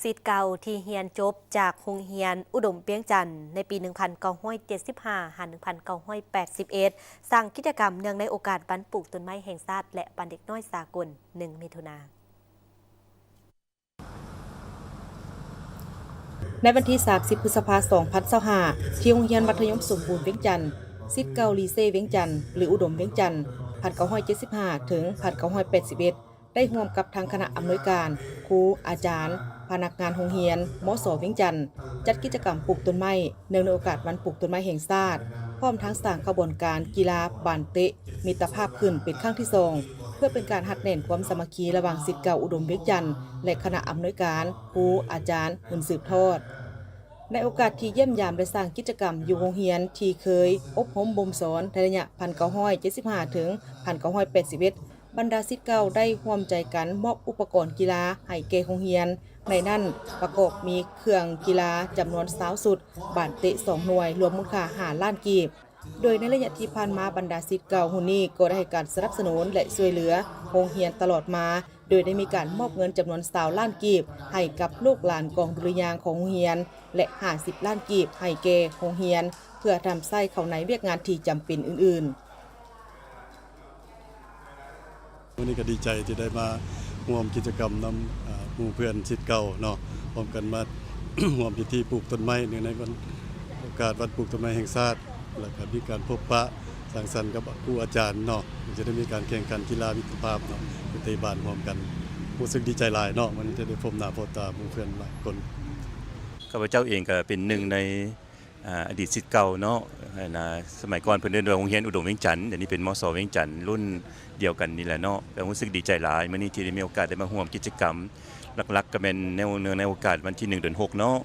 ສິດເກົ່າທີ່ຮຽນຈົບຈາກໂຮງຮຽນອຸດົມວຽງຈັນໃນປີໜຶ່ງພັນເກົ້າຮ້ອຍເຈັດສິບຫ້າ ຫາ ໜຶ່ງພັນເກົ້າຮ້ອຍແປດສິບເອັດ ສ້າງກິດຈະກຳເນື່ອງໃນໂອກາດວັນປູກຕົ້ນໄມ້ແຫ່ງຊາດ ແລະ ວັນເດັກນ້ອຍສາກົນ ໜຶ່ງ ມິຖຸນາ. ໃນວັນທີສາມສິບ ພຶດສະພາ ສອງພັນຊາວຫ້າ ທີ່ໂຮງຮຽນມັດທະຍົມສົມບູນວຽງຈັນ, ສິດເກົ່າລີເຊວຽງຈັນ ຫຼື ອຸດົມວຽງຈັນ ພັນເກົ້າຮ້ອຍເຈັດສິບຫ້າ ເຖິງ ພັນເກົ້າຮ້ອຍແປດສິບເອັດ ໄດ້ຮ່ວມກັບທາງຄະນະອຳນວຍການ, ຄູ, ອາຈານ, ພະນັກງານໂຮງຮຽນ ມສ ວຽງຈັນ ຈັດກິດຈະກຳປູກຕົ້ນໄມ້ ເນື່ອງໃນໂອກາດວັນປູກຕົ້ນໄມ້ແຫ່ງຊາດ, ພ້ອມທັງສ້າງຂະບວນການກິລາບານເຕະມິດຕະພາບຂຶ້ນເປັນຄັ້ງທີສອງ ເພື່ອເປັນການຮັດແໜ້ນຄວາມສາມັກຄີລະຫວ່າງສິດເກົ່າອຸດົມວຽງຈັນ ແລະ ຄະນະອຳນວຍການ, ຄູ, ອາຈານ, ຮຸ່ນສືບທອດ. ໃນໂອກາດທີ່ຢ້ຽມຢາມ ແລະ ສ້າງກິດຈະກຳຢູ່ໂຮງຮຽນທີ່ເຄີຍອົບຮົມບົ່ມສອນໃນໄລຍະ ພັນເກົ້າຮ້ອຍເຈັດສິບຫ້າ ເຖິງ ພັນເກົ້າຮ້ອຍແປດສິບເອັດ ບັນດາສິດເກົ່າໄດ້ຮ່ວມໃຈກັນມອບອຸປະກອນກິລາໃຫ້ແກ່ໂຮງຮຽນ, ໃນນັ້ນປະກອບມີເຄື່ອງກິລາຈຳນວນຊາວຊຸດ, ບານເຕະສອງໜ່ວຍ, ລວມມູນຄ່າຫ້າລ້ານກີບ. ໂດຍໃນໄລຍະທີ່ຜ່ານມາ, ບັນດາສິດເກົ່າຮຸ່ນນີ້ກໍໄດ້ໃຫ້ການສະໜັບສະໜູນ ແລະ ຊ່ວຍເຫຼືອໂຮງຮຽນຕະຫຼອດມາ, ໂດຍໄດ້ມີການມອບເງິນຈຳນວນຊາວລ້ານກີບໃຫ້ກັບລູກຫຼານກອງດຸລິຍາງຂອງໂຮງຮຽນ ແລະ ຫ້າສິບລ້ານກີບໃຫ້ແກ່ໂຮງຮຽນ ເພື່ອນຳໃຊ້ເຂົ້າໃນວຽກງານທີ່ຈຳເປັນອື່ນໆ. ມື້ນີ້ກໍດີໃຈທີ່ໄດ້ມາຮ່ວມກິດຈະກຳນຳ ເອີ່ ໝູ່ເພື່ອນສິດເກົ່າເນາະ, ພ້ອມກັນມາຮ່ວມພິທີປູກຕົ້ນໄມ້ເນື່ອງໃນວັນ ໂອກາດວັນປູກຕົ້ນໄມ້ແຫ່ງຊາດ, ແລ້ວກໍມີການພົບປະສັງສັນກັບຄູອາຈານເນາະ, ຈະໄດ້ມີການແຂ່ງຂັນກິລາມິດຕະພາບເນາະ, ໄປເຕະບານຮ່ວມກັນ. ຮູ້ສຶກດີໃຈຫຼາຍເນາະ, ມື້ນີ້ຈະໄດ້ພົບໜ້າພົບຕາໝູ່ເພື່ອນຫຼາຍຄົນ. ຂ້າພະເຈົ້າເອງກໍເປັນໜຶ່ງໃນ ອາ ອະດີດສິດເກົ່າເນາະ, ອັນນາ ສະໄໝກ່ອນເພິ່ນເອີ້ນວ່າໂຮງຮຽນອຸດົມວຽງຈັນ, ດຽວນີ້ເປັນ ມສ ວຽງຈັນ ລຸ້ນດຽວກັນນີ້ແຫຼະເນາະ. ກໍຮູ້ສຶກດີໃຈຫຼາຍ ມື້ນີ້ທີ່ໄດ້ມີໂອກາດໄດ້ມາຮ່ວມກິດຈະກຳ, ຫຼັກໆກໍແມ່ນແນວ ເນື່ອງໃນໂອກາດວັນທີໜຶ່ງ ເດືອນຫົກເນາະ,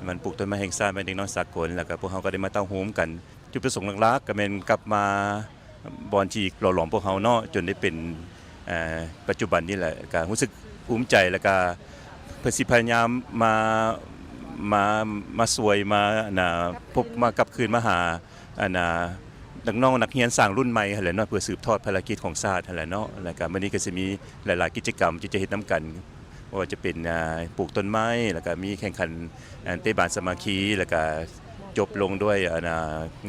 ວັນປູກຕົ້ນໄມ້ແຫ່ງຊາດ ວັນເດັກນ້ອຍສາກົນ, ແລ້ວກໍພວກເຮົາກໍໄດ້ມາເຕົ້າໂຮມກັນ. ຈຸດປະສົງຫຼັກໆກໍແມ່ນກັບມາບ່ອນທີ່ຫຼໍ່ຫຼອມພວກເຮົາເນາະ, ຈົນໄດ້ເປັນ ເອີ່ ປັດຈຸບັນນີ້ແຫຼະ, ກໍຮູ້ສຶກພູມໃຈ ແລ້ວກໍເພິ່ນຊິພະຍາຍາມມາ ມາ ມາຊ່ວຍ ມາ ອັນນາ ພົບ ມາກັບຄືນມາຫາ ອັນນາ ນັກນ້ອງນັກຮຽນຊ່າງລຸ້ນໃໝ່ຫັ້ນແຫຼະເນາະ, ເພື່ອສືບທອດພາລະກິດຂອງຊາດຫັ້ນແຫຼະເນາະ. ແລ້ວກໍມື້ນີ້ກໍຊິມີຫຼາຍໆກິດຈະກຳທີ່ຈະເຮັດນຳກັນ, ບໍ່ວ່າຈະເປັນ ອາ ປູກຕົ້ນໄມ້, ແລ້ວກໍມີແຂ່ງຂັນ ອັນ ເຕະບານສາມັກຄີ, ແລ້ວກໍຈົບລົງດ້ວຍ ອັນນາ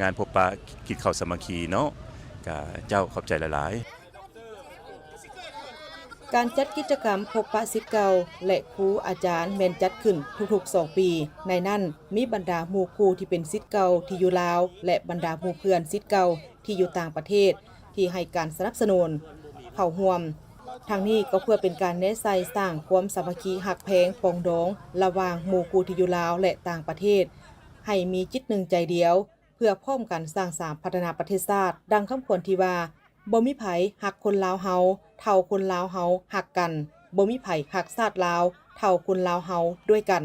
ງານພົບປະກິນເຂົ້າສາມັກຄີເນາະ. ກໍເຈົ້າ ຂອບໃຈຫຼາຍໆ. ການຈັດກິດຈະກຳພົບປະສິດເກົ່າ ແລະ ຄູອາຈານແມ່ນຈັດຂຶ້ນທຸກໆສອງປີ. ໃນນັ້ນມີບັນດາໝູ່ຄູ່ທີ່ເປັນສິດເກົ່າທີ່ຢູ່ລາວ ແລະ ບັນດາໝູ່ເພື່ອນສິດເກົ່າທີ່ຢູ່ຕ່າງປະເທດທີ່ໃຫ້ການສະໜັບສະໜູນເຂົ້າຮ່ວມ. ທັງນີ້ກໍເພື່ອເປັນການແນໃສ່ສ້າງຄວາມສາມັກຄີຮັກແພງປອງດອງລະຫວ່າງໝູ່ຄູ່ທີ່ຢູ່ລາວ ແລະ ຕ່າງປະເທດ ໃຫ້ມີຈິດໜຶ່ງໃຈດຽວ ເພື່ອພ້ອມກັນສ້າງສາພັດທະນາປະເທດຊາດ. ດັ່ງຄຳຂວັນທີ່ວ່າ, ບໍ່ມີໃຜຮັກຄົນລາວເຮົາເທົ່າຄົນລາວເຮົາຮັກກັນ, ບໍ່ມີໃຜຮັກຊາດລາວເທົ່າຄົນລາວເຮົາດ້ວຍກັນ.